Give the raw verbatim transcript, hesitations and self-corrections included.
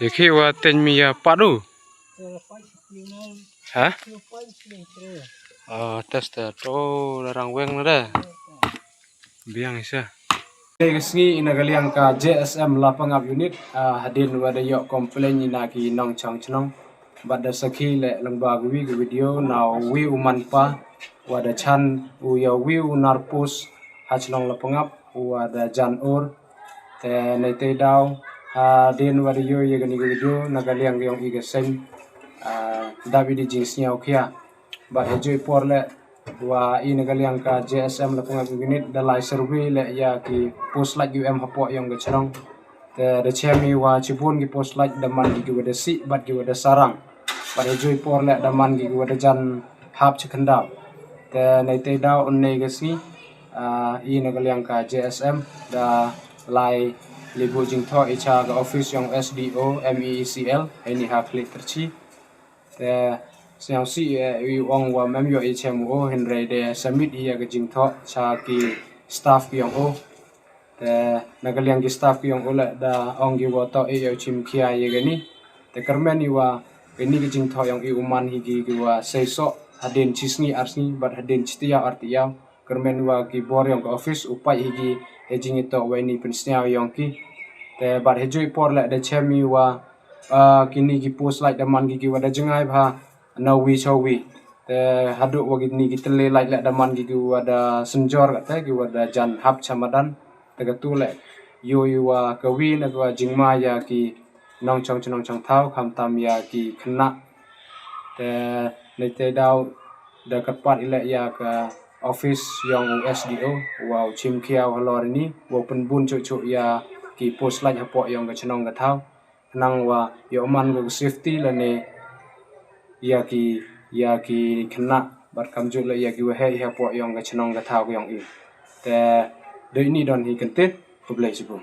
Dei ki wa teng mi ya padu. Ha? Ah, test to la rang weng na da. Biang isa. Dei ka sngi i na ka liang ka J S M Lapangap unit, ah, hadien wa da yoh complain i na ki nongchong chnong. Bad da sakhi le lang ba ka wi ka video na wi u man pa wa da chan u ya wi u nar post ha chnong Lapangap wa da jan ur. Te nei te daw, ah, hadien wa da yoh ya ka ni ka video na ka liang ka yong i ka seng, ah, da bi di jingsngew khia. Bad ha jooh i por le wa i na ka liang ka J S M Lapangap unit da lai survey le ya ki post light u em hapoh yong ka chnong. Te da chem i wa chibun ki post light da man ki ki wa da sih bad ki wa da sarang. Bad ha jooh i por le da man ki ki wa da jan hap chi khyndaw. Te nei te daw un nei ka sngi, ah, i na ka liang ka J S M da lai libu jingthoh i cha ka office yong S D O M E E C L, hei ni ha Khliehtransee. Te sniaw si, eh, i ong wa mem yoh i chem u o, hynrei de submit i ya ka jingthoh cha ki staff ki yong o. Te na ka liang ki staff ki yong o le da ong ki wa toh i ya u chim khia ya ka ni. Te kyrmen i wa ka ni ka jingthoh yong i u man hi ki ki wa sei soh hadien chi sngi ar sngi bad hadien chi taiaw ar taiaw. Kyrmen wa ki bor yong ka office u pait hi ki he jingitoh wa i ni pynsniaw yong ki. Te bad ha jooh i por le da chem i wa, ah, ki ni ki post light da man ki ki wa da jngai bha na wi cha wi. Te haduh wa ki ni ki tylli light le da man ki ki wa da synjor kate ki wa da jan hap cha madan. Te ka tu le yoh i wa ka wi na ka wa jingma ya ki nongchong chnong chong thaw khamtam ya ki khynnah. Te nei te daw da kyrpad i le ya ka office yong u S D O wa u chim khia u halor i ni wa u pynbun chuh chuh ya ki post light hapoh yong ka chnong ka thaw. Khnang wa yoh man ka safety lane ya ki, ya ki khynnah bad kamjooh le ya ki wa heh hapoh yong ka chnong ka thaw ka yong i. Te dei ni don hi kyntit, khublei chibun.